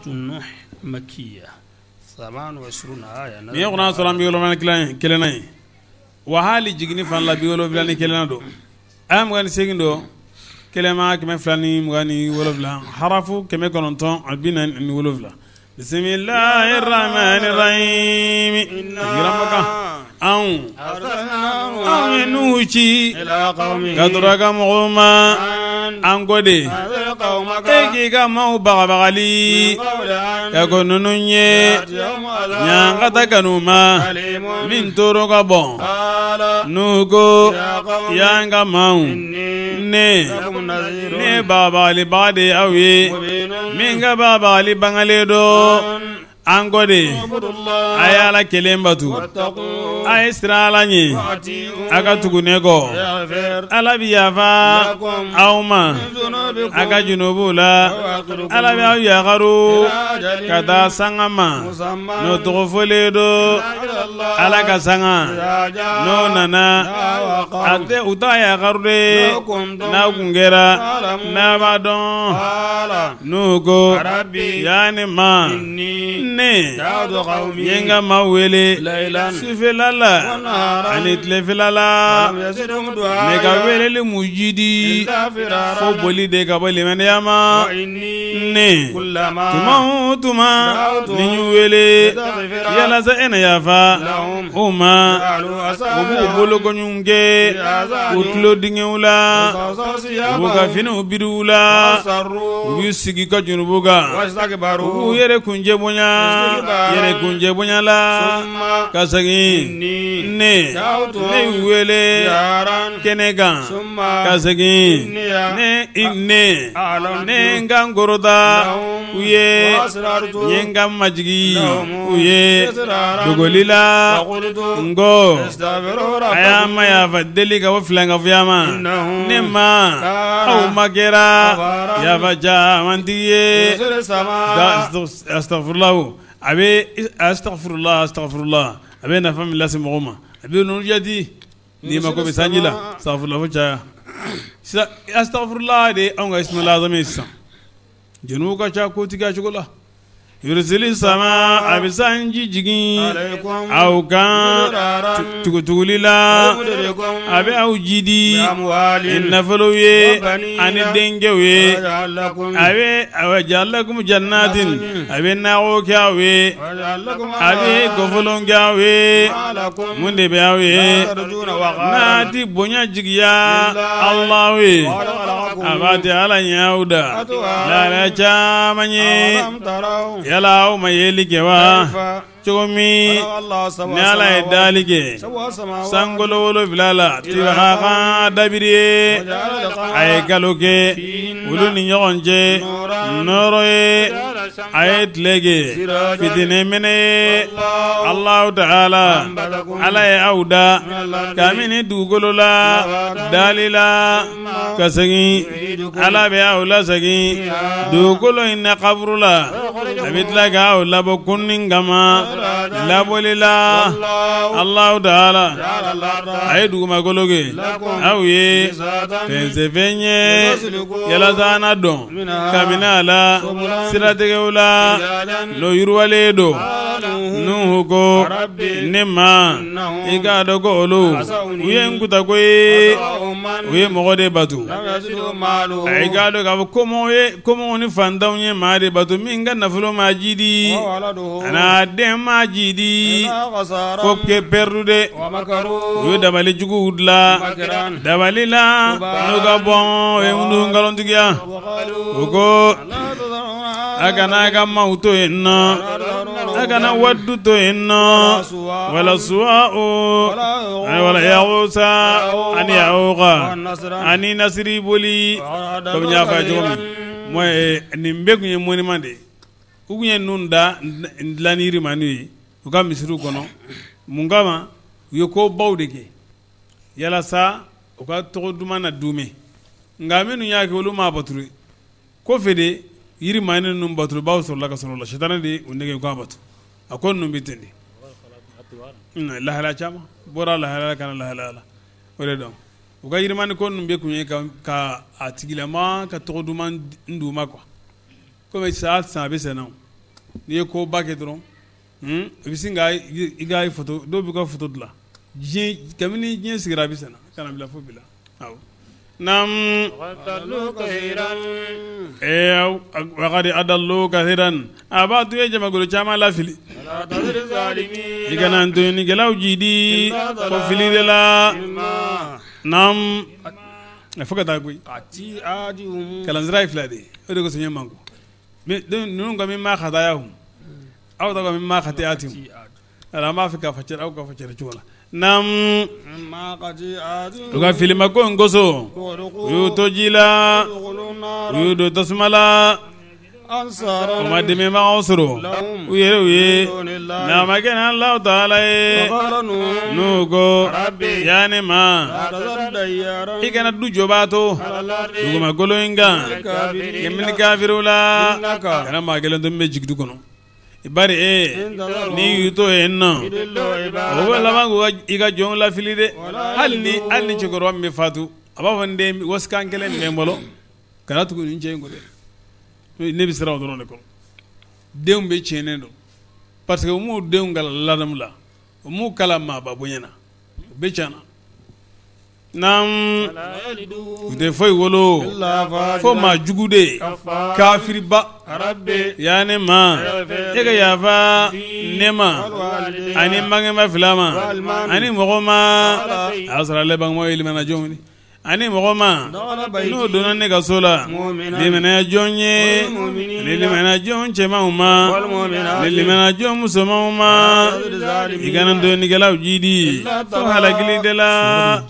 Suratu Nuh makiya 27 aya. Nin ye kuranɛ sura 71nan ye, wa hali jiginni fana la 71nan don, aya 28 don, kelema 227, harafu 947. Bisimilahi rahmani rahim. Anw anw ye Nuhu ci ka tɔrɔ a ka mɔgɔw ma, an ko de e k'i ka maaw bagabagali ka kɔn ninnu ɲɛ, ɲankata kan'u ma min tɔɔrɔ ka bon. Nuhu ko ya n ka maaw, ne ne bagabagalibaa de ye aw ye, min ka bagabagali bangalen don. An ko de a ye Ala kelen batu, a ye siran Ala ɲɛ, a ka tugu ne kɔ, Ala bɛ yafa aw ma a ka junubuw la, Ala bɛ aw yakaru ka taa sanga ma n'o tɔgɔ fɔlen don. Ala ka sanga n'o nana, a tɛ u t'a yakaru de, n'a kun kɛra n'a b'a dɔn. Nuhu ko ya ne ma, ne ye n ka maaw wele sufɛla la ani tilefɛla la, ne ka weleli m'u jidi fo boli de ka bɔ limaniya ma. Ne tuma o tuma ni n y'u wele yalasa e na yafa u ma, u b'u bolokɔniw kɛ u tulo dingɛw la, u b'u ka finiw biri u la, u b'u sigi ka junubu kan, u b'u yɛrɛ kuncɛ bonya yɛrɛ kuncɛ bonya la ka segin. Ne ne y'u wele kɛnɛ kan ka segin, ne ne ne n kan kɔrɔta u ye, n ye n kan majigi u ye dogoli la. N ko a y'a ma yafa deli ka bɔ filankafoya ma, ne ma aw ma kɛra yafa camantigi ye. Astaghfirullah, a bɛ astaghfirullah astaghfirullah, a bɛ nafa min lase mɔgɔ ma, a bɛ ninnu jati n'i mako bɛ sanji la, astaghfirullah fo caya. Sisan astaghfirullah de ye anw ka ismul azam ye sisan. Junubu ka ca kotigiya cogo la. Yursili sama, a bɛ sanji jigin aw kan tugutuguli la, a bɛ aw jidi ni nafolow ye ani denkɛw ye, a bɛ ja'alakum jannatin, a bɛ nakɔw kɛ aw ye, a bɛ gɔfɔlɔn kɛ aw ye. Mun de bɛ aw ye n'a ti bonya jigiya Alahu ye? A b'a tɛ Ala ɲɛ aw da lahala caman ye. Yala aw ma yeli kɛ wa cogo min ni Ala ye dali kɛ sankolo wolonwula la tibaka dabiri ye, a ye kalo kɛ olu ni ɲɔgɔn cɛ nɔɔrɔ ye, a ye tile kɛ fitinɛ mɛnɛ ye. Alahu taala Ala ye aw da kabini dugukolo la dali la ka segin, Ala bɛ aw lasegin dugukolo in na kaburu la, a bɛ tila k'aw labɔ kunni kama labɔli la. Alahu taala a ye dugumakolo kɛ aw ye fɛnsɛfɛn ye yalasa an na dɔn kabini a la siratigɛw la n'o yiriwalen don. Nuhu ko ne ma i k'a dɔn ko olu u ye n kutako ye, u ye mɔgɔ de bato. A i k'a dɔn k'a fɔ komɔgɔw ni fantanw ye maa de bato min ka nafolo ma jidi a n'a den ma jidi fo kɛ perdu de. U ye dabali juguw dilan dabali la n'u ka bɔn o ye minnu nkalontigiya. U ko a kana a ka maaw to yen nɔ, a kana wadu to yen nɔ, wala suwa wala yagusa ani yaguka ani nasiri boli. Komi n y'a fɔ a ye cogo min, nin bɛɛ tun ye monument de ye. U tun ye ninnu da dilan ni yirimaniw ye u ka misiriw kɔnɔ. Mun kama? U ye kobaw de kɛ yalasa u ka tɔgɔ duman na duumɛ. Nka minnu y'a kɛ olu m'a bato. Kɔfɛ de yirimani ninnu batobaw sɔrɔla ka sɔrɔ la, sitanɛ de u nɛgɛ k'a bato. A ko ninnu bɛ ten de, lahala caman bɔra lahala ka na lahala la. O de dɔn u ka yirimani ko ninnu bɛɛ kun ye ka a tigilama ka tɔgɔ duman d'u ma quoi. Komi san san a bɛ sɛnɛ. N'i ye koba kɛ dɔrɔn, i bɛ sin ka i ka photo, dɔw b'i ka photo dilan. Diɲɛ kabini diɲɛ sigira a bɛ senna ka na bila fo bi la. Awɔ. Naam. Waqad adallu kathiran a b'a to ye jamakulu caman lafili. I kana tɔɲɔnikɛlaw jidi fo fili de la. Naam. Fo ka taa koyi. Kalansira ye fila de ye, o de kosɔn n ye manko ninnu ka mimma khatayahum aw ta ka mimma khati'atihim an b'a fɛ k'a fɔ aw ka fɔ cɛ cogo la. Naam. U ka filimako in kosɔn u y'u to ji la, u y'u don tasuma la, u ma dɛmɛbagaw sɔrɔ u yɛrɛ u ye n'a ma kɛ Alahu taala ye. N'u ko ya ne ma, i kana du jɔbaa to dugumakolo in kan min kafiriw la, kana maa kelen to min bɛ jigi du kɔnɔ. Bari n'i y'u to yen nɔ, o bɛ laban k'i ka jɔnw lafili dɛ. Hali ni cɛkɔrɔba min bɛ fatu, a b'a fɔ n den wasikan kelen min bɛ n bolo, kana tugu nin cɛ in kɔ dɛ. Ne bɛ siran o dɔrɔn de kɔrɔ. Denw bɛ tiɲɛnen don parce que u m'u denw kalan ladamu la, u m'u kalan maaba bonya na, u bɛ tiɲɛna. Naam. U tɛ foyi wolo fo maa jugu de ye, kafiriba. Ya ne ma, e ka yafa ne ma ani n bangebaa fila ma ani mɔgɔ ma a y'a sɔrɔ ale bangebaaw ye limaniya jɔnw ye, ani mɔgɔ ma n'o donna ne ka so la limaniya jɔn ye, ni limaniya jɔn cɛmanw ma, ni limaniya jɔn musomanw ma. I kana tɔɲɔnikɛlaw jidi fo halakili de la.